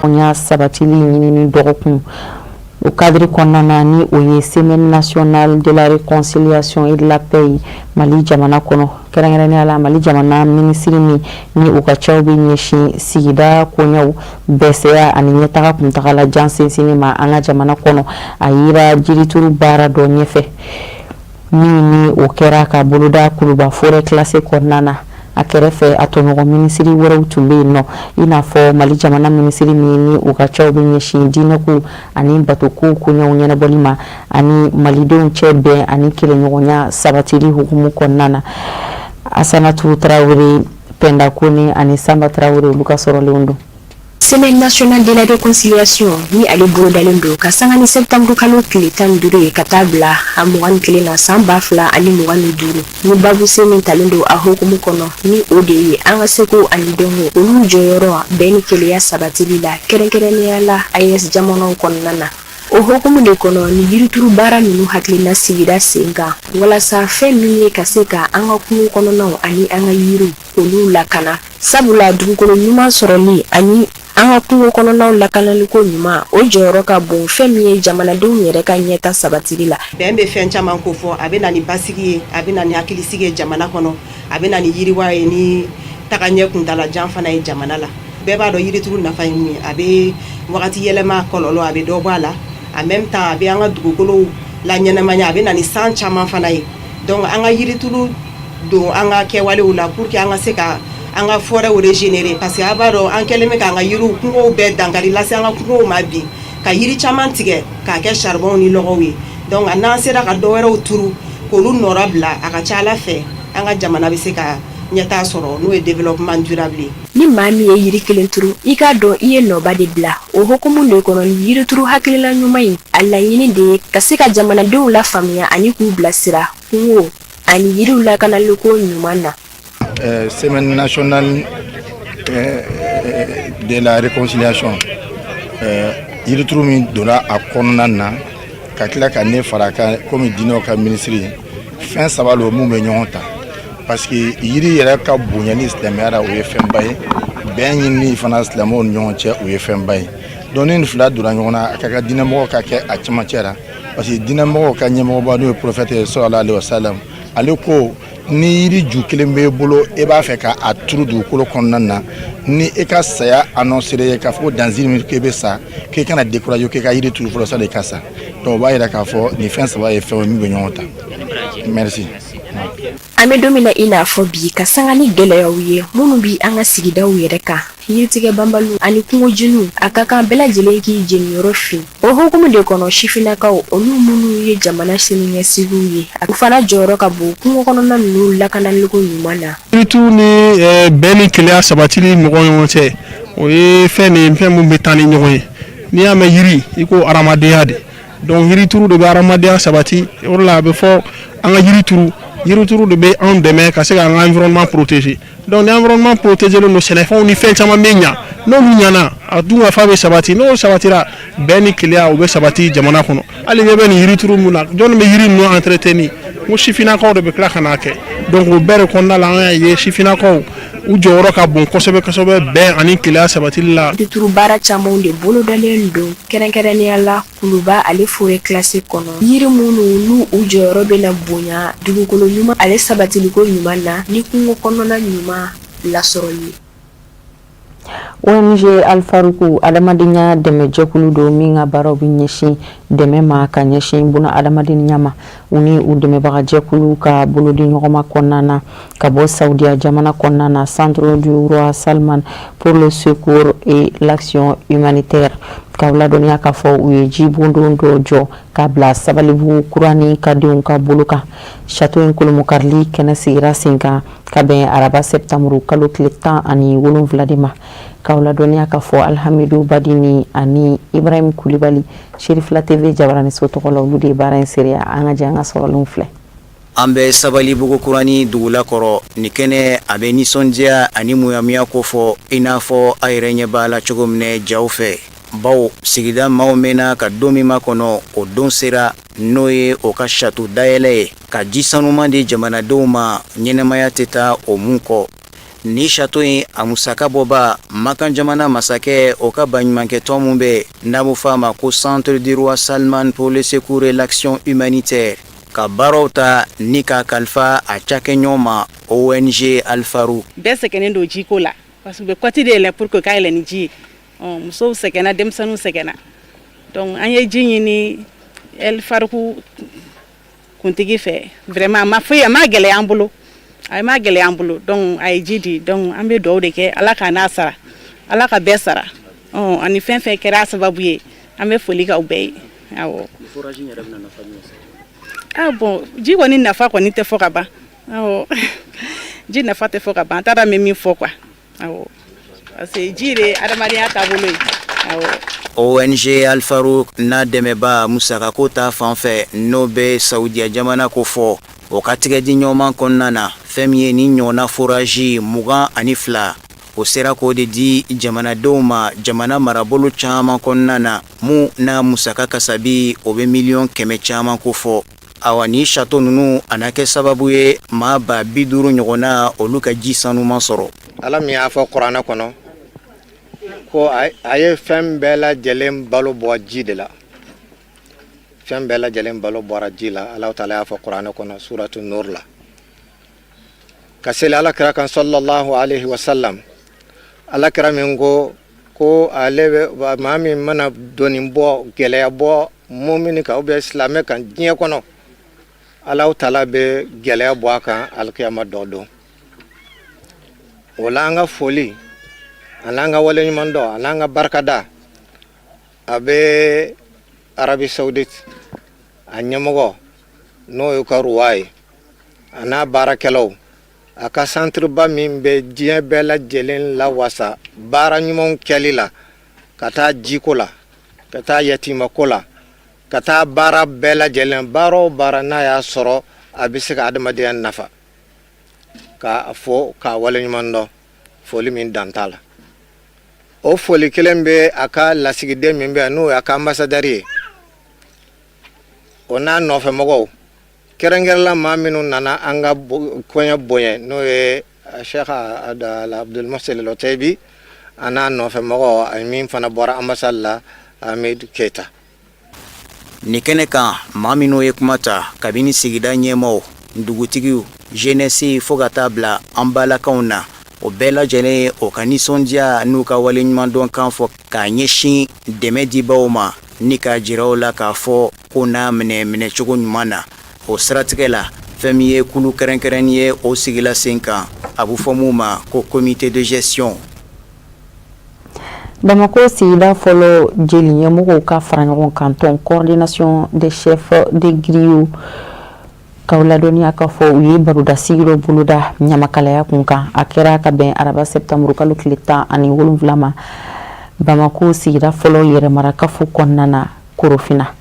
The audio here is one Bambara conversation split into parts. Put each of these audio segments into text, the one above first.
Ɲa sabatili ɲinini dɔgɔkun, o cadre kɔnɔna na, ni o ye Semaine nationale de la réconciliation et de la paix ye Mali jamana kɔnɔ, kɛrɛnkɛrɛnnenya la Mali jamana minisiri min ni u ka cɛw bɛ ɲɛsin sigida koɲɛw bɛsɛya ani ɲɛtaga kuntagala jan sinsinni ma an ka jamana kɔnɔ, a yira jirituru baara dɔ ɲɛfɛ min ni o kɛra ka boloda Kuluba forêt classée kɔnɔna na. A kɛrɛfɛ, a tɔɲɔgɔn minisiri wɛrɛw tun bɛ yen nɔ, i n'a fɔ Mali jamana minisiri min ni u ka cɛw bɛ ɲɛsin diinɛko ani batoko koɲɛw ɲɛnabɔli ma ani malidenw cɛ bɛn ani kelenɲɔgɔnya sabatili hukumu kɔnɔna na, Asanatu Tarawele, Pɛnda Kone ani Sanba Tarawele, olu ka sɔrɔlenw don. Semaine nationale de la réconciliation ni ale bolodalen don ka sanga ni septembre kalo tile 15 ye ka taa bila a 21 na san 2025, ni babusen min talen don a hukumu kɔnɔ, ni o de ye an ka seko ani dɔnko, olu jɔyɔrɔ bɛn ni kelenya sabatili la, kɛrɛnkɛrɛnnenya la AES jamanaw kɔnɔna na. O hukumu de kɔnɔ ni yirituru baara ninnu hakilina sigira sen kan, walasa fɛn min ye ka se ka an ka kungo kɔnɔnaw ani an ka yiriw, olu lakana, sabula dugukolo ɲuman sɔrɔli ani an ka kungo kɔnɔnaw lakanaliko ɲuman, o jɔyɔrɔ ka bon fɛn min ye jamanadenw yɛrɛ ka ɲɛta sabatili la. Bɛn bɛ fɛn caman ko fɔ. A bɛ na ni basigi ye, a bɛ na ni hakilisigi ye jamana kɔnɔ, a bɛ na ni yiriwa ye, ni tagaɲɛ kuntalajan fana ye jamana la. Bɛɛ b'a dɔn yirituru nafa ye mun ye. A bɛ wagati yɛlɛma kɔlɔlɔ, a bɛ dɔ bɔ a la. En même temps, a bɛ an ka dugukolo la ɲɛnamaya, a bɛ na ni san caman fana ye. Donc an ka yirituru don an ka kɛwalew la pour que an ka se ka an ka forêt régénérer, parce que a b'a dɔn an kɛlen bɛ k'an ka yiriw, kungow bɛɛ dankari lase an ka kungow ma bi, ka yiri caman tigɛ k'a kɛ charbon ni lɔgɔw ye. Donc n'an sera ka dɔ wɛrɛw turu k'olu nɔrɔ bila, a ka ca Ala fɛ, an ka jamana bɛ se ka ɲɛtaa sɔrɔ, n'o ye développement durable ye. Ni maa min ye yiri kelen turu, i k'a dɔn i ye nɔba de bila. O hukumu de kɔnɔ ni yirituru hakilina ɲuman in, a laɲini de ye ka se ka jamanadenw lafaamuya ani k'u bilasira kungo ani yiriw lakanaliko ɲuman na. Semaine nationale de la réconciliation, yirituru min donna a kɔnɔna na, ka tila ka ne fara a kan komi diinɛw ka minisiri ye, fɛn saba lo mun bɛ ɲɔgɔn ta, parce que yiri yɛrɛ ka bonyali silamɛya la, o ye fɛnba ye. Bɛn ɲinini fana silamɛw ni ɲɔgɔn cɛ, o ye fɛnba ye. Donc ni nin fila donna ɲɔgɔn na, a ka kan diinɛmɔgɔw ka kɛ a cɛmancɛ la, parce que diinɛmɔgɔw ka ɲɛmɔgɔba, n'o ye prophète ye, sallallahu alaihi wasallam, ale ko ni yiri ju kelen b'e bolo, e b'a fɛ ka a turu dugukolo kɔnɔna na, ni e ka saya annoncé ye k'a fɔ ko dans une minute k'e bɛ sa, k'e kana décourager, k'e ka yiri turu fɔlɔ sani i ka sa. Donc o b'a yira k'a fɔ nin fɛn saba ye fɛn ye min bɛ ɲɔgɔn ta. Merci. An bɛ don min na i n'a fɔ bi, ka sanga ni gɛlɛyaw ye minnu bi an ka sigidaw yɛrɛ kan, yiritigɛ banbaliw ani kungo jeniw, a ka kan bɛɛ lajɛlen k'i jeniyɔrɔ fin. O hukumu de kɔnɔ, sifinnakaw, olu minnu ye jamana siniɲɛsigiw ye, u fana jɔyɔrɔ ka bon kungo kɔnɔna ninnu lakanaliko ɲuman na. Yirituru ni bɛn ni kelenya sabatili mɔgɔ ɲɔgɔn cɛ, o ye fɛn de ye, fɛn min bɛ taa ni ɲɔgɔn ye. N'i y'a mɛn yiri, i ko hadamadenya de. Donc yirituru de bɛ hadamadenya sabati. O de la a bɛ fɔ an ka yiri turu. Yirituru de bɛ anw dɛmɛ ka se k'an ka environnement protéger. Donc ni environnement protégé don, sɛnɛfɛnw ni fɛn caman bɛ ɲa. N'olu ɲana, a dun ka fa bɛ sabati. N'o sabatira, bɛn ni kelenya, o bɛ sabati jamana kɔnɔ. Hali ɲɛ bɛ nin yirituru mun na, jɔnni bɛ yiri ninnu entretenir? N ko sifinnakaw de bɛ tila ka n'a kɛ. Donc o bɛɛ de kɔnɔna la, an y'a ye sifinnakaw u jɔyɔrɔ ka bon kosɛbɛ kosɛbɛ bɛn ani kelenya sabatili la. Yirituru baara camanw de bolodalen don, kɛrɛnkɛrɛnnenya la Kuluba ale forêt classée kɔnɔ, yiri minnu n'u u jɔyɔrɔ bɛna bonya dugukolo ɲuman ale sabatiliko ɲuman na ni kungo kɔnɔna ɲuman lasɔrɔli ye. ONG Alfaruku, adamadenya dɛmɛjɛkulu don min ka baaraw bɛ ɲɛsin dɛmɛ ma ka ɲɛsin buna adamadenya ma, u ni u dɛmɛbagajɛkulu ka bolodi ɲɔgɔnma kɔnɔna na ka bɔ Saudiya jamana kɔnɔna na, Centre du Roi Salman pour le secours et l'action humanitaire, k'aw ladɔnniya k'a fɔ u ye jibondon dɔ jɔ k'a bila Sabalibugu kura ni ka denw ka bolo kan. Château in kolomokarili kɛnɛ sigira sen kan ka bɛn araba septembre kalo tile 17 de ma. K'aw ladɔnniya k'a fɔ Alhamidu Badini ani Ibrahim Kulibali, Serifila TV jabaraniso tɔgɔ la, olu de ye baara in seereya. An ka jɛ an ka sɔrɔlenw filɛ. An bɛ Sabalibugu kurani dugulakɔrɔ. Nin kɛnɛ a bɛ nisɔndiya ani muyamuya ko fɔ, i n'a fɔ a yɛrɛ ɲɛ b'a la cogo min jaw fɛ, bawo sigida maaw mɛnna ka don min makɔnɔ, o don sera, n'o ye o ka château dayɛlɛ ye ka ji sanuman di jamanadenw ma, ɲɛnɛmaya tɛ taa o mun kɔ. Ni château in a musaka bɔba Makan jamana masakɛ o ka baɲumankɛtɔn min bɛ n'a bɛ fɔ a ma ko Centre du roi Salman pour le secours et l'action humanitaire ka baaraw ta ni k'a kalifa a cakɛɲɔgɔn ma ONG Al Farouk. Bɛɛ sɛgɛnnen don jiko la parce que u bɛ côte de yɛlɛ pour que ka yɛlɛ ni ji ye. Musow sɛgɛnna, denmisɛnninw sɛgɛnna. Donc an ye ji ɲini El Farouk kuntigi fɛ. Vraiment, a ma foyi, a ma gɛlɛya an bolo, a ma gɛlɛya an bolo. Donc a ye ji di. Donc an bɛ dugawu de kɛ, Ala k'a n'a sara, Ala ka bɛɛ sara. Ani fɛn fɛn kɛra a sababu ye, an bɛ foli k'aw bɛɛ ye. Awɔ. Ah bon, ji kɔni nafa kɔni tɛ fɔ ka ban. Awɔ, ji nafa tɛ fɔ ka ban. An t'a dɔn an bɛ min fɔ quoi. Awɔ, parce que ji de ye adamadenya taabolo ye. Awɔ. ONG Al Farouk n'a dɛmɛba musakako ta fan fɛ, n'o bɛ Saudiya jamana ko fɔ, o ka tigɛdiɲɔgɔnma kɔnɔna na, fɛn min ye ni ɲɔgɔnna forage 22, o sera k'o de di jamanadenw ma jamana marabolo caman kɔnɔna na, mun n'a musaka kasabi o bɛ miliyɔn 100 caman ko fɔ. Awa, ni château ninnu a na kɛ sababu ye maa 50 000 ɲɔgɔnna, olu ka ji sanuman sɔrɔ. Ala min y'a fɔ kuranɛ kɔnɔ ko a ye fɛn bɛɛ lajɛlen balo bɔ ji de la, fɛn bɛɛ lajɛlen balo bɔra ji la. Ala taala y'a fɔ kuranɛ kɔnɔ suratu Nur la. Ka seli Ala kira kan sallallahu alaihi wasallam, Ala kira min ko ko ale bɛ maa min mana doni bɔ, gɛlɛya bɔ mumini kan ou bien silamɛ kan diɲɛ kɔnɔ, Ala taala bɛ gɛlɛya bɔ a kan alikiyama dɔ don. O la, an ka foli ani an ka waleɲuman dɔn ani an ka barikada a bɛ Arabie Saoudite a ɲɛmɔgɔ, n'o ye ka roi ye, a n'a baarakɛlaw, a ka centre-ba min bɛ diɲɛ bɛɛ lajɛlen lawasa baara ɲumanw kɛli la, ka taa jiko la, ka taa yatimako la, ka taa baara bɛɛ lajɛlen, baara o baara n'a y'a sɔrɔ a bɛ se ka adamadenya nafa, k'a fɔ k'a waleɲuman dɔn, foli min dan t'a la. O foli kelen bɛ a ka lasigiden min bɛ yan, n'o y'a ka ambassadeur ye, o n'a nɔfɛmɔgɔw, kɛrɛnkɛrɛnla maa minnu nana an ka kɔɲɔ bonya, n'o ye Cheikh Abdul Muhsin Al-Otaibi a n'a nɔfɛmɔgɔ, ani min fana bɔra ambassade la, Hamid Keita. Nin kɛnɛ kan, maa minnu ye kuma ta, kabini sigida ɲɛmaaw, dugutigiw, jeunesse, fo ka taa bila an balakaw na, o bɛɛ lajɛlen o ka nisɔndiya n'u ka waleɲumandɔn kan fɔ k'a ɲɛsin dɛmɛ dibaw ma, ni k'a jira u la k'a fɔ ko n'a minɛ minɛcogo ɲuman na. O siratigɛ la, fɛn min ye kulu kɛrɛnkɛrɛnnin ye, o sigila sen kan, a bɛ fɔ mun ma ko comité de gestion. Bamakɔ sigida fɔlɔ jeli ɲɛmɔgɔw ka fara ɲɔgɔn kan tɔn, Coordination des chefs de griots, k'aw ladɔnniya k'a fɔ u ye baroda sigi dɔ boloda ɲamakalaya kun kan. A kɛra ka bɛn araba septembre kalo tile 17 ma, Bamakɔ sigida fɔlɔ yɛrɛmarakafo kɔnɔna na, Korofina.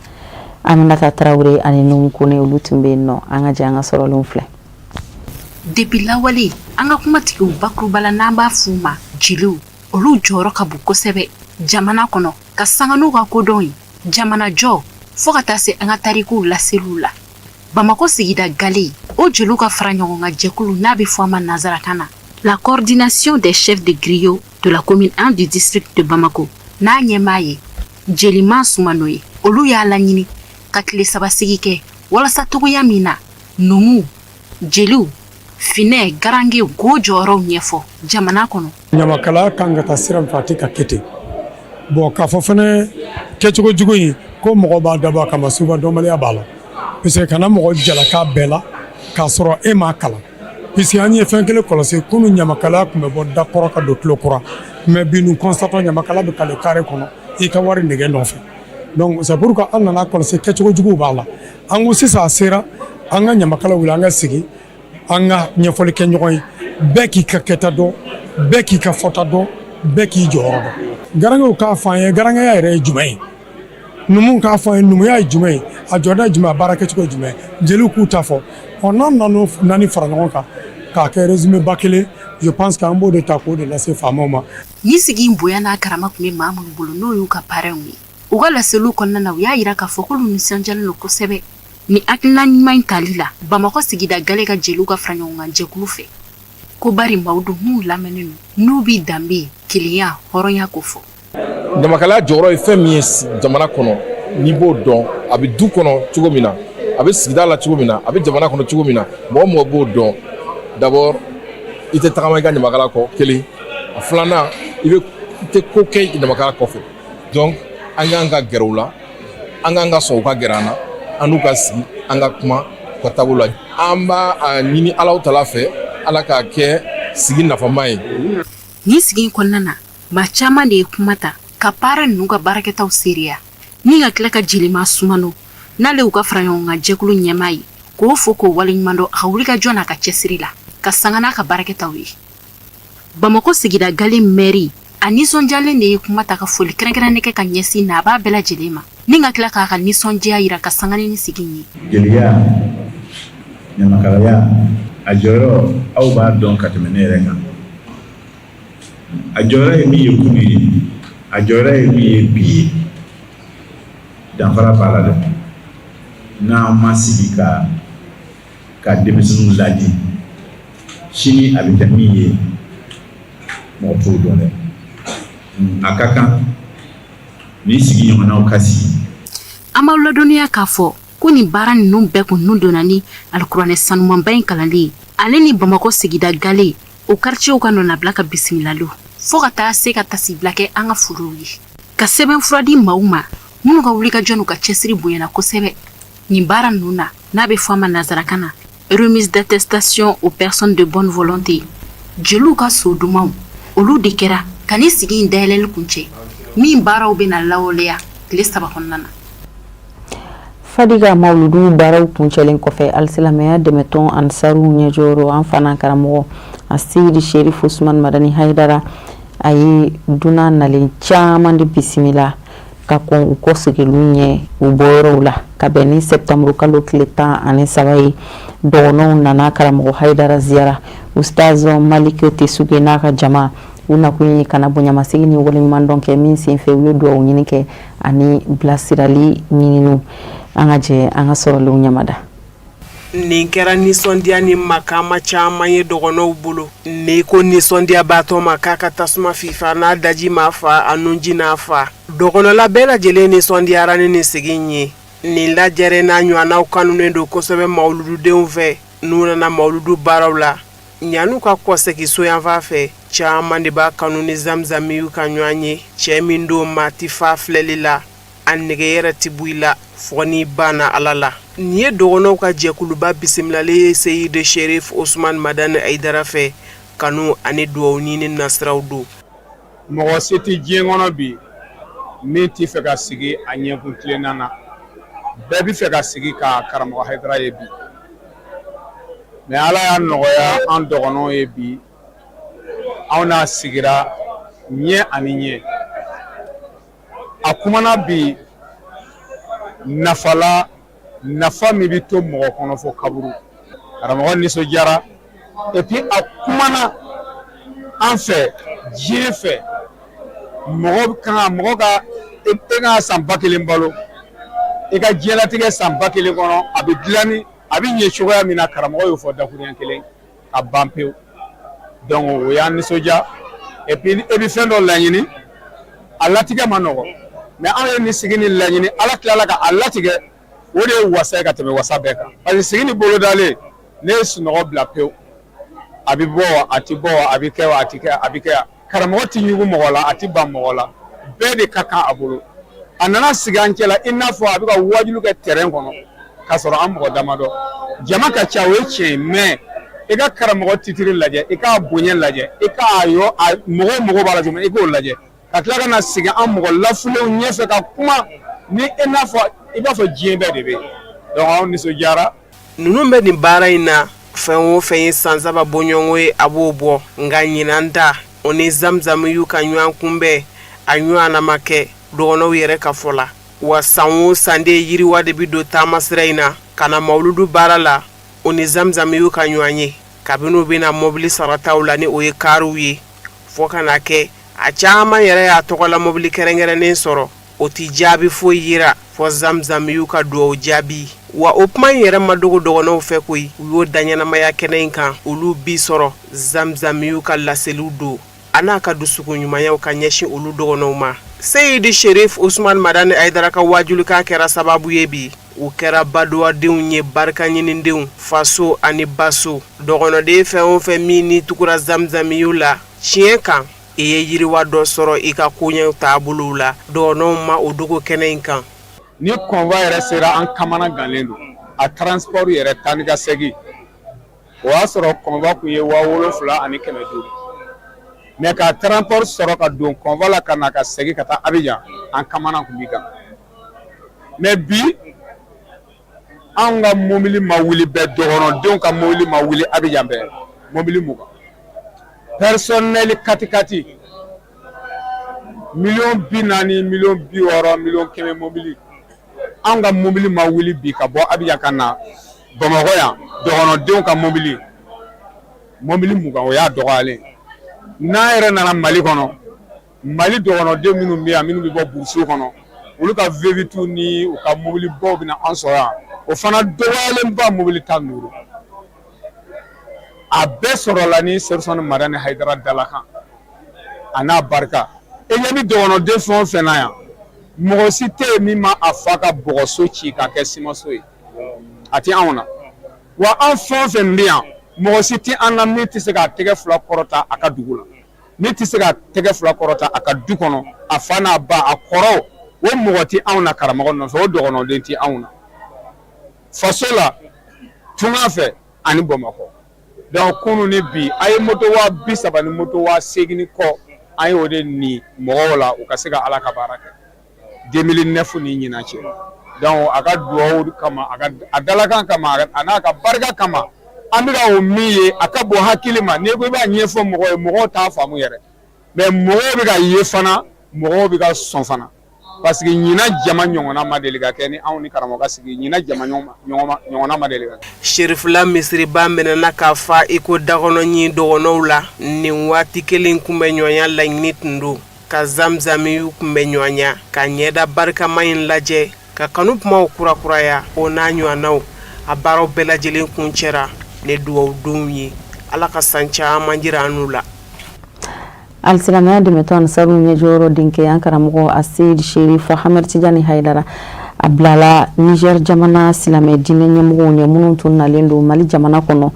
Aminata Tarawele ani Nuhu Kone, olu tun bɛ yen nɔ. An ka jɛ an ka sɔrɔlenw filɛ. Depuis lawale, an ka kumatigiw bakuruba la, n'an b'a f'u ma jeliw, olu jɔyɔrɔ ka bon kosɛbɛ jamana kɔnɔ, ka sanga n'u ka kodɔn ye jamanajɔ, fo ka taa se an ka tarikuw laseliw la. Bamakɔ sigida gale o jeliw ka fara ɲɔgɔn kan jɛkulu, n'a bɛ fɔ a ma nansarakan na la Coordination des chefs de griots de la commune 1 du district de Bamako, n'a ɲɛmaa ye Jelima Sumano ye, olu y'a laɲini ka tile 3 sigi kɛ walasa togoya min na numuw, jeliw, finɛ, garangew k'o jɔyɔrɔw ɲɛfɔ jamana kɔnɔ. Ɲamakala kan ka taa sira min fɛ, a tɛ ka kɛ ten. Bon, k'a fɔ fana kɛcogo jugu in ko mɔgɔ b'a dabɔ a kama, souvent dɔnbaliya b'a la, parce que kana mɔgɔ jalaka bɛɛ la k'a sɔrɔ e m'a kalan, puisque an ye fɛn kelen kɔlɔsi: kunun ɲamakalaya tun bɛ bɔ da kɔrɔ ka don tulo kura, mais bi nous constatons ɲamakala bɛ kale carré kɔnɔ i ka wari nɛgɛ nɔfɛ. Donc c'est pourquoi an nana kɔlɔsi kɛcogo juguw b'a la. An ko sisan a sera an ka ɲamakala wuli, an ka sigi, an ka ɲɛfɔli kɛ ɲɔgɔn ye, bɛɛ k'i ka kɛta dɔn, bɛɛ k'i ka fɔta dɔn, bɛɛ k'i jɔyɔrɔ dɔn. Garangew k'a fɔ an ye, garangeya yɛrɛ ye jumɛn ye? Numuw k'a fɔ an ye, numuya ye jumɛn ye? A jɔda ye jumɛn? A baara kɛcogo ye jumɛn ye? Jeliw k'u ta fɔ. Ɔ, n'an nana naani fara ɲɔgɔn kan k'a kɛ résumé ba kelen, je pense que an b'o de ta k'o de lase faamaw ma. Ni sigi in bonya n'a karama tun bɛ maa minnu bolo, n'o y'u ka parrainw ye, u ka laseliw kɔnɔna na, u y'a jira k'a fɔ k'olu nisɔndiyalen don kosɛbɛ ni hakilina ɲuman in tali la Bamakɔ sigida gale ka jeliw ka fara ɲɔgɔn kan jɛkulu fɛ. Ko bari maaw don minnu lamɛnnen don, n'u b'i danbe, kelenya, hɔrɔnya ko fɔ. Ɲamakalaya jɔyɔrɔ ye fɛn min ye jamana kɔnɔ, n'i b'o dɔn, a bɛ du kɔnɔ cogo min na, a bɛ sigida la cogo min na, a bɛ jamana kɔnɔ cogo min na, mɔgɔ mɔgɔ b'o dɔn, d'abord i tɛ tagama i ka ɲamakala kɔ kelen, a filanan i bɛ i tɛ ko kɛ ɲamakala kɔfɛ. Donc an k'an ka gɛrɛ u la, an k'an ka sɔn u ka gɛrɛ an na, an n'u ka sigi, an ka kuma u ka taabolo la. An b'a ɲini Alahu taala fɛ, Ala k'a kɛ sigi nafama ye. Nin sigi in kɔnɔna na, maa caman de ye kuma ta ka parrain ninnu ka baarakɛtaw seereya ni ka tila ka Jelima Sumano, n'ale y'u ka faraɲɔgɔnkan jɛkulu ɲɛmaa ye, k'o fo k'o waleɲumandɔn a ka wulikajɔ n'a ka cɛsiri la ka sanga n'a ka baarakɛtaw ye. Bamakɔ sigida gale mɛri, a nisɔndiyalen de ye kuma ta ka foli kɛrɛnkɛrɛnnen kɛ ka ɲɛsin nabaa bɛɛ lajɛlen ma ni ka tila k'a ka nisɔndiya jira ka sanga ni sigi ye. Jeliya, ɲamakalaya, a jɔyɔrɔ aw b'a dɔn ka tɛmɛ ne yɛrɛ kan. A jɔyɔrɔ ye min ye kunu ye, a jɔyɔrɔ ye min ye bi ye, danfara b'a la dɛ. N'an ma sigi ka denmisɛnninw ladi, sini a bɛ kɛ min ye, mɔgɔ t'o dɔn dɛ. A ka kan ni sigi ɲɔgɔnnaw ka sigi. An b'aw ladɔnniya k'a fɔ ko nin baara ninnu bɛɛ kun nun donna ni alikuranɛ sanumanba in kalanli ye, ale ni Bamakɔ sigida gale o quartierw ka nɔnabila ka bisimilaliw, fo ka taa se ka tasibila kɛ an ka forow ye, ka sɛbɛnfura di maaw ma minnu ka wulikajɔ n'u ka cɛsiri bonyana kosɛbɛ nin baara ninnu na, n'a bɛ fɔ a ma nansarakan na remise d'attestation aux personnes de bonne volonté. Jeliw ka so dumanw, olu de kɛra ka nin sigi in dayɛlɛli kuncɛ, min baaraw bɛna lawaleya tile 3 kɔnɔna na. Fadiga mawuludu baaraw kuncɛlen kɔfɛ, alisilamɛya dɛmɛtɔn Ansaru ɲɛjɔyɔrɔ, an fana karamɔgɔ Aseyidi Sherif Usman Madani Hayidara, a ye dunan nalen caman de bisimila ka kɔn u kɔseginni ɲɛ u bɔyɔrɔw la ka bɛn ni sɛptanburu kalo tile 13 ye. Dɔgɔnɔw nana karamɔgɔ Hayidara ziyara. Ustaz Malik Tesuge n'a ka jama, u nakun ye ka na bonyamasegin ni waleɲumandɔn kɛ, min senfɛ u ye dugawu ɲini kɛ ani bilasirali ɲininiw. An ka jɛ an ka sɔrɔlenw ɲamada. Nin kɛra nisɔndiya ni makama caman ye dɔgɔnɔw bolo. N'i ko nisɔndiyabaatɔ ma k'a ka tasuma fifa, n'a daji ma fa, a nunji n'a fa. Dɔgɔnɔla bɛɛ lajɛlen nisɔndiyara ni nin sigi in ye. Nin lajɛrɛ n'a ɲɔgɔnnaw kanunen don kosɛbɛ mawulududenw fɛ n'u nana mawuludu baaraw la. Yan'u ka kɔsegin so yanfan fɛ, caman de b'a kanu ni Zamzamiyu ka ɲɔgɔn ye. Cɛ min don maa tɛ fa filɛli la, a nege yɛrɛ tɛ bɔ i la fo n'i banna Ala la. Nin ye dɔgɔnɔw ka jɛkuluba bisimilalen ye Seyidi Sherif Osman Madani Hayidara fɛ, kanu ani dugawu ɲini nasiraw don. Mɔgɔ si tɛ diɲɛ kɔnɔ bi min tɛ fɛ ka sigi a ɲɛkun tilenna na. Bɛɛ bɛ fɛ ka sigi ka karamɔgɔ Hayidara ye bi. Mais Ala y'a nɔgɔya an dɔgɔnɔw ye bi, anw n'a sigira ɲɛ ani ɲɛ. A kumana bi nafa la, nafa min bɛ to mɔgɔ kɔnɔ fo kaburu. Karamɔgɔ nisɔndiyara et puis a kumana an fɛ diɲɛ fɛ, mɔgɔ kan mɔgɔ ka e ka san 1000 balo, i ka diɲɛlatigɛ san 1000 kɔnɔ, a bɛ dilan ni a bɛ ɲɛ cogoya min na, karamɔgɔ y'o fɔ dakuruɲɛ kelen ka ban pewu. Donc o y'an nisɔndiya. Et puis e bɛ fɛn dɔ laɲini, a latigɛ ma nɔgɔ, mais anw ye nin sigi ni laɲini, Ala tilala ka a latigɛ, o de ye wasa ye ka tɛmɛ wasa bɛɛ kan, parce que sigi ni bolodalen, ne ye sunɔgɔ bila pewu. A bɛ bɔ wa, a tɛ bɔ wa, a bɛ kɛ wa, a tɛ kɛ, a bɛ kɛ. Karamɔgɔ tɛ ɲugu mɔgɔ la, a tɛ ban mɔgɔ la, bɛɛ de ka kan a bolo. A nana sigi an cɛla i n'a fɔ a bɛ ka wajulu kɛ terrain kɔnɔ k'a sɔrɔ an mɔgɔ damadɔ, jama ka ca, o ye tiɲɛ ye, mais i ka karamɔgɔ titiri lajɛ, i k'a bonya lajɛ, i k'a yɔ a mɔgɔ mɔgɔ b'a la cogo min, i k'o lajɛ, ka tila ka na sigi an mɔgɔ lafulenw ɲɛfɛ ka kuma ni i n'a fɔ i b'a fɔ diɲɛ bɛɛ de bɛ yen. Donc anw nisɔndiyara. Ninnu bɛ nin baara in na, fɛn o fɛn ye san 3 bɔɲɔgɔnko ye, a b'o bɔ. Nka ɲinan ta, o ni Zamzamiyu ka ɲɔgɔn kunbɛn, a ɲɔgɔnna ma kɛ dɔgɔnɔw yɛrɛ ka fɔ la. Wa san o san de yiriwa de bɛ don taamasira in na ka na mawuludu baara la, o ni Zamzamiyu ka ɲɔgɔn ye. Kabini u bɛna mɔbili sarataw la ni o ye kariw ye, fo ka na kɛ a caman yɛrɛ y'a tɔgɔla mɔbili kɛrɛnkɛrɛnnen sɔrɔ. O tɛ jaabi foyi yira fɔ zamzamiyu ka dugawu jaabi. Wa o kuma in yɛrɛ ma dogo dɔgɔnɔw fɛ koyi, u y'o da ɲɛnamaya kɛnɛ in kan. Olu bi sɔrɔ zamzamiyu ka laseliw don, a n'a ka dusukun ɲumanyaw ka ɲɛsin olu dɔgɔnɔw ma. Seyidi Sherif Usman Madani Hayidara ka waajulikan kɛra sababu ye bi, u kɛra baduwadenw ye, barikaɲinidenw, faso ani baso. Dɔgɔnɔden fɛn o fɛn min ni tugura zamzamiyu la tiɲɛ kan, i ye yiriwa dɔ sɔrɔ i ka koɲɛw taabolow la. Dɔgɔnɔw ma o dogo kɛnɛ in kan. Ni convoi yɛrɛ sera, an kamana gannen don. A transport yɛrɛ taa ni ka segin, o y'a sɔrɔ convoi kun ye 7500, mais ka transport sɔrɔ ka don convoi la ka na ka segin ka taa Abidjan, an kamana kun bi kan. Mais bi, anw ka mobili ma wuli bɛɛ, dɔgɔnɔdenw ka mobili ma wuli Abidjan bɛɛ, mobili 20 personnel katikati, miliyɔn 40, miliyɔn 60, miliyɔn 100 mobili. Anw ka mobili ma wuli bi ka bɔ Abidjan ka na Bamakɔ yan. Dɔgɔnɔdenw ka mobili 20, o y'a dɔgɔyalen. N'an yɛrɛ nana Mali kɔnɔ, Mali dɔgɔnɔden minnu bɛ yan, minnu bɛ bɔ burusiw kɔnɔ, olu ka V8 ni u ka mobilibaw bɛ na an sɔrɔ yan, o fana dɔgɔyalenba mobili 15. A bɛɛ sɔrɔla ni Serifusumani Madani Hayidara dalakan a n'a barika. E ɲɛ bɛ dɔgɔnɔden fɛn o fɛn na yan, mɔgɔ si tɛ yen min ma a fa ka bɔgɔso ci k'a kɛ simanso ye, a tɛ anw na. Wa an fɛn o fɛn bɛ yan, mɔgɔ si tɛ an na min tɛ se k'a tɛgɛ fila kɔrɔta a ka dugu la, min tɛ se ka tɛgɛ fila kɔrɔta a ka du kɔnɔ, a fa n'a ba, a kɔrɔw. O mɔgɔ tɛ anw na karamɔgɔ nɔfɛ, o dɔgɔnɔden tɛ anw na faso la, tunga fɛ ani Bamakɔ. Donc kunun ni bi, a ye moto 30,000 ni moto 8000 ni kɔ, an ye o de ni mɔgɔw la, u ka se ka Ala ka baara kɛ 2009 ni ɲinan cɛ. Donc a ka dugawu kama, a ka a dalakan kama, a n'a ka barika kama, an bɛ ka o min ye, a ka bon hakili ma. N'i ko i b'a ɲɛfɔ mɔgɔw ye, mɔgɔw t'a faamu yɛrɛ. Mais mɔgɔw bɛ ka ye fana, mɔgɔw bɛ ka sɔn fana, parce que ɲinan jama ɲɔgɔnna ma deli ka kɛ ni anw ni karamɔgɔ ka sigi. Ɲinan jama ɲɔgɔnna ma deli ka kɛ. Serifula misiriba minɛna ka fa i ko dakɔnɔ ɲin dɔgɔnɔw la. Nin waati kelen kunbɛn ɲɔgɔnya laɲini tun don ka zamzamiyu kunbɛn ɲɔgɔnya, ka ɲɛda barikama in lajɛ, ka kanu kumaw kurakuraya, o n'a ɲɔgɔnnaw. A baaraw bɛɛ lajɛlen kuncɛra ni dugawudonw ye. Ala ka san caman jira an n'u la. Alisilamɛya dɛmɛtɔn Ansaru ɲɛjɔyɔrɔ denkɛ, an karamɔgɔ Aseyid Sherif Hamad Tijani Hayidara, a bilala Niger jamana silamɛ diinɛ ɲɛmɔgɔw ɲɛ minnu tun nalen don Mali jamana kɔnɔ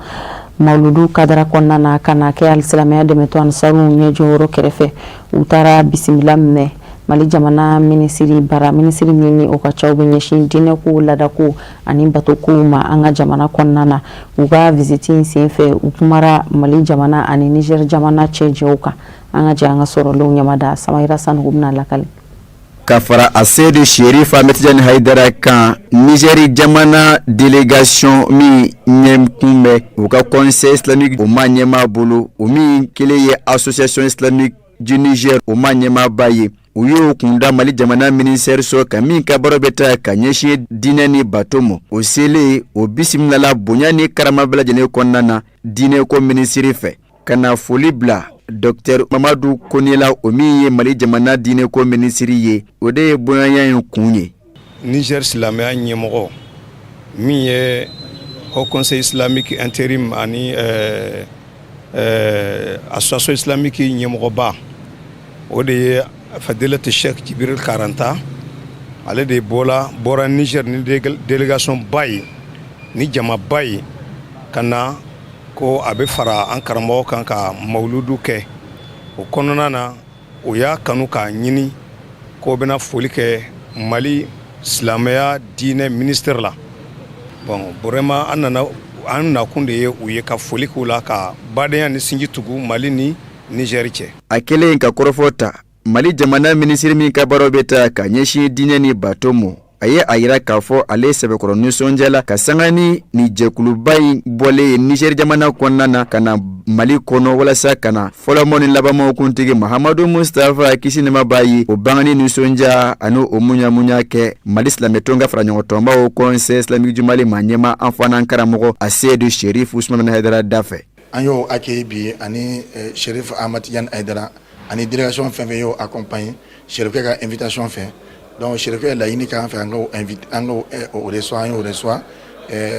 mawuludu kadara kɔnɔna na ka na kɛ alisilamɛya dɛmɛtɔn Ansaru ɲɛjɔyɔrɔ kɛrɛfɛ. U taara bisimila minɛ Mali jamana minisiri bara, minisiri min ni o ka caw bɛ ɲɛsin diinɛko, laadako ani batokow ma an ka jamana kɔnɔna na. U ka visite in senfɛ, u kumara Mali jamana ani Niger jamana cɛjɛw kan. An ka jɛ an ka sɔrɔlenw ɲamada. Samayira Sanogo bɛna lakali. Ka fara Aseyidu Sherif Ahmed Tijani Hayidara kan, Nizɛri jamana délégation min ɲɛkun bɛ u ka conseil islamique o ma ɲɛmaa bolo, o min kelen ye association islamique du Niger o ma ɲɛmaaba ye, u y'o kunda Mali jamana ministère so kan min ka baara bɛ taa ka ɲɛsin diinɛ ni bato ma. O selen, o bisimilala bonya ni karama bɛɛ lajɛlen kɔnɔna na diinɛko minisiri fɛ, ka na foli bila Docteur Mamadu Kone la, o min ye Mali jamana diinɛko minisiri ye. O de ye bonyaya in kun ye. Niger silamɛya ɲɛmɔgɔ min ye Haut Conseil islamique intérim ani association islamique ɲɛmɔgɔba, o de ye Fadilati Sheikh Jibril Karanta. Ale de bɔra Niger ni délégation ba ye, ni jamaba ye, ka na ko a bɛ fara an karamɔgɔ kan ka mawuludu kɛ. O kɔnɔna na, o y'a kanu k'a ɲini k'o bɛna foli kɛ Mali silamɛya diinɛ ministère la. Bon, vraiment, an nana, an nakun de ye u ye ka foli k'u la, ka badenya ni sinji tugu Mali ni Niger cɛ. A kɛlen ka kɔrɔfɔ ta, Mali jamana minisiri min ka baaraw bɛ taa ka ɲɛsin diinɛ ni bato ma, a ye a yira k'a fɔ ale sɛbɛkɔrɔ nisɔndiyala ka sanga ni ni jɛkuluba in bɔlen ye Niger jamana kɔnɔna na ka na Mali kɔnɔ, walasa ka na fɔlɔmɔ ni labanmaw kuntigi Mahamadu Mustafa, kisi nɛɛma b'a ye, o bangani nisɔndiya ani o muɲamuɲa kɛ Mali silamɛtɔn ka faraɲɔgɔntɔnba Haut Conseil islamique du Mali ma ɲɛma, an fana karamɔgɔ Aseyidu Sherif Usumani Hayidara da fɛ. An y'o accueilli bi ani Sherif Ahmad Tijani Hayidara ani délégation fɛn fɛn y'o accompagné Sherifkɛ ka invitation fɛ. Donc sherifukɛ ye laɲini k'an fɛ an k'o invité, an k'o o reçoit, an y'o reçoit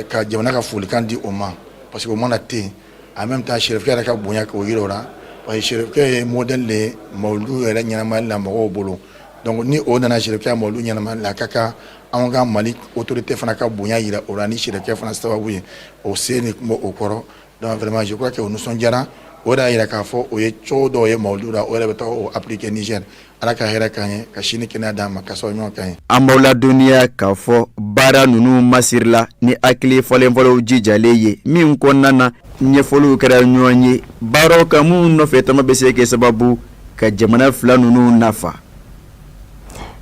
ka jamana ka folikan di o ma, parce que o mana ten en même temps sherifukɛ yɛrɛ ka bonya k'o yira o la, parce que sherifukɛ ye modèle de ye mawuludu yɛrɛ ɲɛnamayali la mɔgɔw bolo. Donc ni o nana sherifukɛ mawuludu ɲɛnamayali la, a ka kan anw ka Mali autorité fana ka bonya yira o la ni sherifukɛ fana sababu ye. O se ni kun b'o kɔrɔ. Donc vraiment, je crois que o nisɔndiyara. O de y'a yira k'a fɔ o ye cogo dɔw ye mawuludu la, o yɛrɛ bɛ taa o appliquer Niger. Ala ka hɛrɛ k'an ye, ka sini kɛnɛya d'an ma, ka sababu ɲuman k'an ye. An b'aw ladɔnniya k'a fɔ baara ninnu masirila ni hakili falenfalenw jijalen ye, min kɔnɔna na ɲɛfɔliw kɛra ɲɔgɔn ye baaraw kan minnu nɔfɛ tama bɛ se kɛ sababu ka jamana fila ninnu nafa.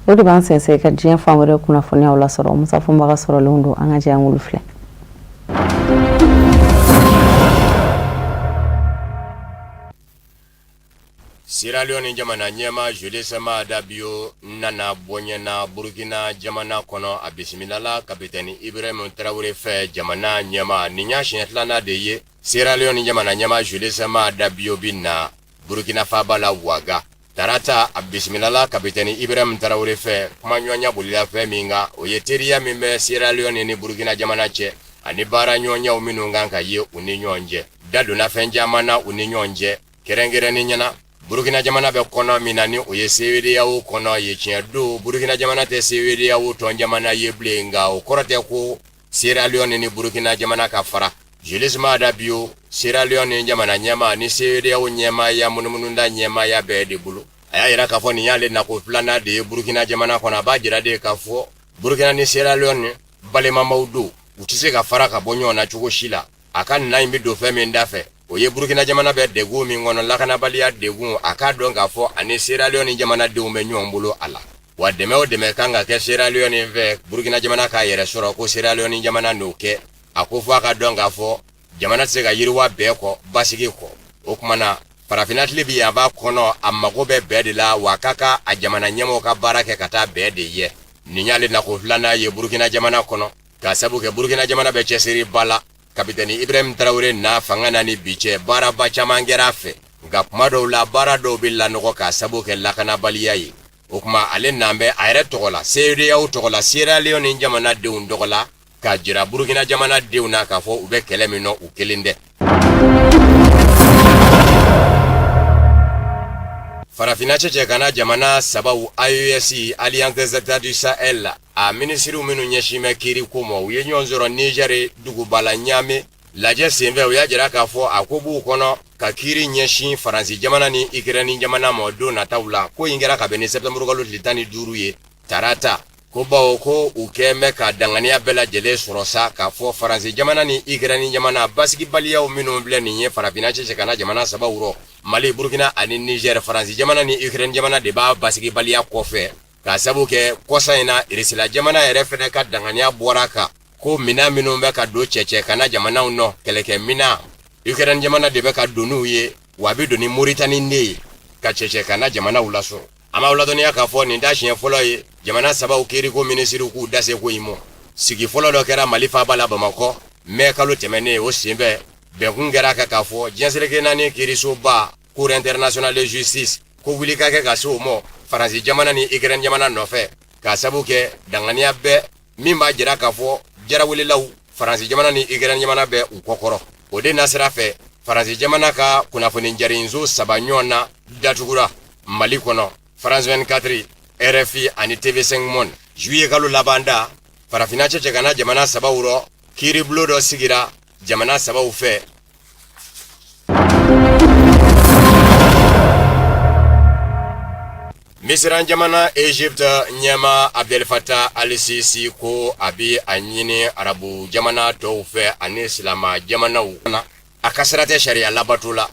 O de b'an sɛnsɛn ka diɲɛ fan wɛrɛ kunnafoniyaw lasɔrɔ. Musa Fɔnba ka sɔrɔlenw don, an ka jɛ an k'olu filɛ. Sierra Leone jamana ɲɛmaa Julius Maada Bio nana bɔɲɛ na Burukina jamana kɔnɔ. A bisimilala kapitɛni Ibrahim Traoré fɛ, jamana ɲɛmaa. Nin y'a siɲɛ filanan de ye Sierra Leone jamana ɲɛmaa Julius Maada Bio bɛ na Burukina faaba la Ouaga. Tarata, a bisimilala kapitɛni Ibrahim Traoré fɛ. Kumaɲɔgɔnya bolila fɛn min kan, o ye teriya min bɛ Sierra Leone ni Burukina jamana cɛ ani baara ɲɔgɔnyaw minnu kan ka ye u ni ɲɔgɔn cɛ. Da donna fɛn caman na u ni ɲɔgɔn cɛ, kɛrɛnkɛrɛnnenya na Burukina jamana bɛ kɔnɔ min na, ni o ye CEDEAO kɔnɔ ye. Tiɲɛ don, Burukina jamana tɛ CEDEAO tɔn jamana ye bilen, nka o kɔrɔ tɛ ko Sierra Leone ni Burukina jamana ka fara. Julius Maada Bio, Sierra Leone jamana ɲɛmaa, ni CEDEAO ɲɛmaaya munumununda ɲɛmaaya bɛɛ de bolo, a y'a yira k'a fɔ nin y'ale nako filanan de ye Burukina jamana kɔnɔ. A b'a jira de k'a fɔ Burukina ni Sierra Leone balimamaw don, u tɛ se ka fara ka bɔ ɲɔgɔn na cogo si la. A ka na in bɛ don fɛn min da fɛ, o ye Burukina jamana bɛ degun min kɔnɔ, lakanabaliya degun. A k'a dɔn k'a fɔ ani Sierra Leone jamanadenw bɛ ɲɔgɔn bolo a la, wa dɛmɛ o dɛmɛ kan ka kɛ Sierra Leone fɛ Burukina jamana k'a yɛrɛ sɔrɔ, ko Sierra Leone jamana n'o kɛ. A ko fo a ka dɔn k'a fɔ jamana tɛ se ka yiriwa bɛɛ kɔ basigi kɔ. O tuma na farafinna tilebin yanfan kɔnɔ, a mago bɛ bɛɛ de la, wa k'a ka a jamana ɲɛmɔgɔw ka baara kɛ ka taa bɛɛ de ye. Nin y'ale nako filanan ye Burukina jamana kɔnɔ, k'a sabu kɛ Burukina jamana bɛ cɛsiriba la. Kapitɛni Ibrahim Traoré na fanga na ni bi cɛ, baaraba caman kɛra a fɛ, nka kuma dɔw la baara dɔw bɛ lanɔgɔ k'a sabu kɛ lakanabaliya ye. O tuma ale nan bɛ a yɛrɛ tɔgɔ la, CEDEAO tɔgɔ la, Sierra Leone jamanadenw tɔgɔ la, k'a jira Burukina jamanadenw na k'a fɔ u bɛ kɛlɛ min nɔ, u kelen tɛ. Farafinna cɛcɛ kana jamana sabaw AES, Alliance des États du Sahel, a minisiriw minnu ɲɛsin bɛ kiiri ko ma, u ye ɲɔgɔn sɔrɔ Niger duguba la Niamey. Lajɛ senfɛ, u y'a jira k'a fɔ a ko b'u kɔnɔ ka kiiri ɲɛsin Faransi jamana ni Ukraine jamana ma don nataw la. Ko in kɛra ka bɛn ni septembre kalo tile 15 ye tarata. Ko bawo ko u kɛn bɛ ka danganiya bɛɛ lajɛlen sɔrɔ sa k'a fɔ Faransi jamana ni Ukraine jamana basigibaliyaw minnu filɛ nin ye farafinna cɛcɛ kana jamana sabaw rɔ, Mali, Burkina ani Niger, Faransi jamana ni Ukraine jamana de b'a basigibaliya kɔfɛ, k'a sabu kɛ kɔsa in na Irisila jamana yɛrɛ fɛnɛ ka danganiya bɔra kan ko minan minnu bɛ ka don cɛcɛ kana jamanaw nɔ, kɛlɛkɛ minan, Ukraine jamana de bɛ ka don n'u ye, wa a bɛ don ni Moritani de ye ka cɛcɛ kana jamanaw lasɔrɔ. An b'aw ladɔnniya k'a fɔ nin t'a siɲɛ fɔlɔ ye jamana sabaw kiiriko minisiriw k'u da se ko in ma. Sigi fɔlɔ dɔ kɛra Mali faaba la Bamakɔ mɛ kalo tɛmɛnen. O senfɛ, bɛnkun kɛra kan k'a fɔ diɲɛ seleke naani kiirisoba, Cour internationale de justice, ko wuli ka kɛ ka se o ma Faransi jamana ni Ukraine jamana nɔfɛ, k'a sabu kɛ danganiya bɛɛ min b'a jira k'a fɔ jarawelelaw Faransi jamana ni Ukraine jamana bɛ u kɔkɔrɔ. O de nasira fɛ, Faransi jamana ka kunnafoni jarinso saba ɲɔgɔn na datugura Mali kɔnɔ, France 24, RFI ani TV5 Monde. Juillet kalo laban da, farafinna cɛcɛ kana jamana sabaw rɔ, kiiribulon dɔ sigira jamana sabaw fɛ. Misiran jamana Egypte ɲɛmaa Abdel Fattah al-Sisi ko a bɛ a ɲini arabu jamana tɔw fɛ ani silama jamanaw na, a ka sira tɛ sariya labato la.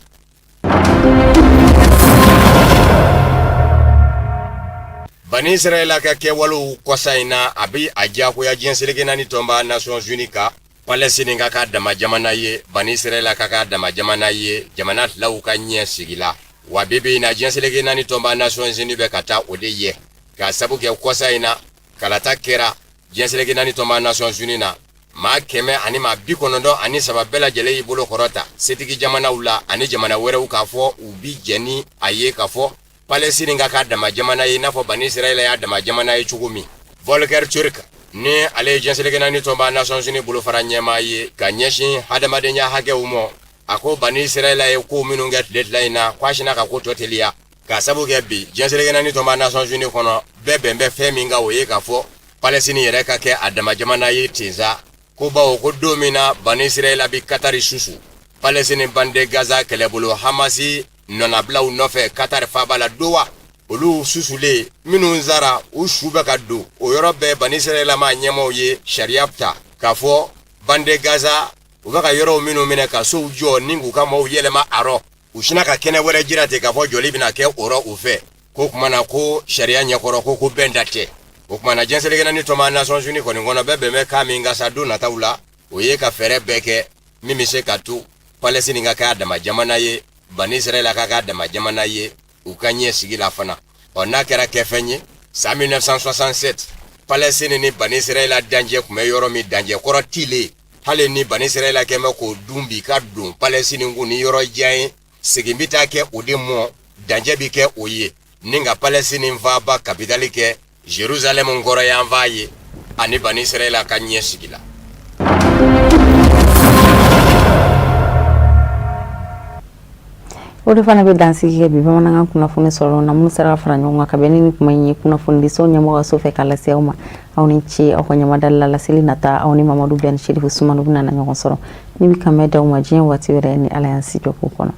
Bani Israɛla ka kɛwalew kɔsa in na, a bɛ a diyagoya diɲɛ seleke naani tɔnba Nations Unies ka Palestine ka k'a dama jamana ye, Bani Israɛla ka k'a dama jamana ye, jamana filaw ka ɲɛ sigi la. Wa bi bi in na, diɲɛ seleke naani tɔnba Nations Unies bɛ ka taa o de ye, k'a sabu kɛ kɔsa in na kalata kɛra diɲɛ seleke naani tɔnba Nations Unies na, maa 193 bɛɛ lajɛlen y'i bolo kɔrɔta setigi jamanaw la ani jamana wɛrɛw k'a fɔ u bi jɛn ni a ye k'a fɔ Palestine ka k'a dama jamana ye i n'a fɔ Bani Israɛla y'a dama jamana ye cogo min. Volker Turk ni ale ye diɲɛ seleke naani tɔnba Nations Unies bolofara ɲɛmaa ye ka ɲɛsin hadamadenya hakɛw ma, a ko Bani Israɛla ye ko minnu kɛ tile fila in na, ko a sinna ka ko tɔ teliya, k'a sabu kɛ bi diɲɛ seleke naani tɔnba Nations Unies kɔnɔ, bɛɛ bɛn bɛ fɛn min kan, o ye k'a fɔ Palestine yɛrɛ ka kɛ a dama jamana ye ten sa. Ko bawo ko don min na Bani Israɛla bɛ Katari susu Palestine bande Gaza kɛlɛbolo Hamasi nɔnabilaw nɔfɛ Katari faaba la Doha, olu susulen minnu sara, u su bɛ ka don o yɔrɔ bɛɛ, Bani Israɛla maa ɲɛmaaw ye sariya ta k'a fɔ bande Gaza u bɛ ka yɔrɔw minnu minɛ ka sow jɔ ni k'u ka maaw yɛlɛma a rɔ, u sinna ka kɛnɛ wɛrɛ jira ten k'a fɔ jɔli bɛna kɛ o rɔ u fɛ. Ko tuma na ko sariya ɲɛkɔrɔ ko bɛn da tɛ. O tuma na diɲɛ seleke naani tɔnba Nations Unies kɔni kɔnɔ, bɛɛ bɛn bɛ kan min kan sa don nataw la, o ye ka fɛɛrɛ bɛɛ kɛ min bɛ se ka to Palestine ka kɛ a dama jamana ye, Bani Israɛla ka kɛ a dama jamana ye u ka ɲɛ sigi la fana. Ɔ, n'a kɛra kɛfɛn ye, san 1967 Palestine ni Bani Israɛla dancɛ tun bɛ yɔrɔ min, dancɛ kɔrɔ tilen, hali ni Bani Israɛla kɛn bɛ k'o dun bi ka don Palestine kun ni yɔrɔ jan ye, segin bɛ taa kɛ o de mɔ, dancɛ bɛ kɛ o ye, ni ka Palestine faaba kapitali kɛ Jerusalem kɔrɔ yanfan ye, ani Bani Israɛla ka ɲɛ sigi la. O de fana bɛ dansigi kɛ bi bamanankan kunnafoni sɔrɔ na minnu sera ka fara ɲɔgɔn kan ka bɛn ni nin kuma in ye kunnafonidiso ɲɛmɔgɔ so fɛ ka lase aw ma. Aw ni ce aw ka ɲamadali la. Laseli nata, aw ni Mamadu Bɛn Serifu Sumano bɛna na ɲɔgɔn sɔrɔ. Ni bɛ kan bɛn d'aw ma diɲɛ waati wɛrɛ ni Ala y'an si jɔ k'o kɔnɔ.